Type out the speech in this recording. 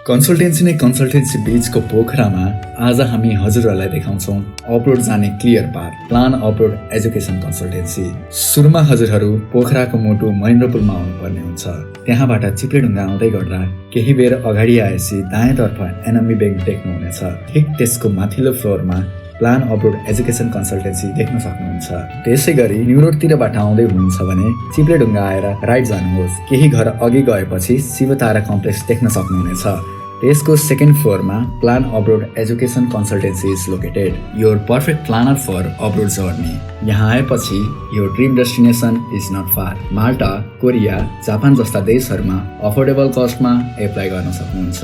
Consultancy नै consultancy बीचको पोखरामा आज हामी हजुरहरूलाई देखाउँछौँ अपलोड जाने clear path plan abroad education consultancy. सुरुमा हजुरहरू पोखराको मोटु महेन्द्र पुलमा आउनुपर्ने हुन्छ। त्यहाँबाट चिप्लेढुङ्गा आउँदै गर्दा केही बेर अगाडि आएपछि दायाँतर्फ एनएमबी ब्याङ्क देख्नुहुनेछ। ठिक त्यसको माथिल्लो फ्लोरमा प्लान अपलोड एजुकेसन कन्सल्टेन्सी देख्न सक्नुहुन्छ। त्यसै गरी न्यू रोडतिरबाट आउँदै हुनुहुन्छ भने चिप्लेढुङ्गा आएर राइट जानुहोस्। केही घर अघि गएपछि शिवतारा कम्प्लेक्स देख्न सक्नुहुनेछ। त्यसको सेकेन्ड फ्लोरमा plan abroad education consultancy is located. Your perfect planner for abroad journey. यहाँ आएपछि यो dream destination is not far. Malta, Korea, Japan जस्ता देशहरूमा अफोर्डेबल कस्टमा एप्लाई गर्न सक्नुहुन्छ।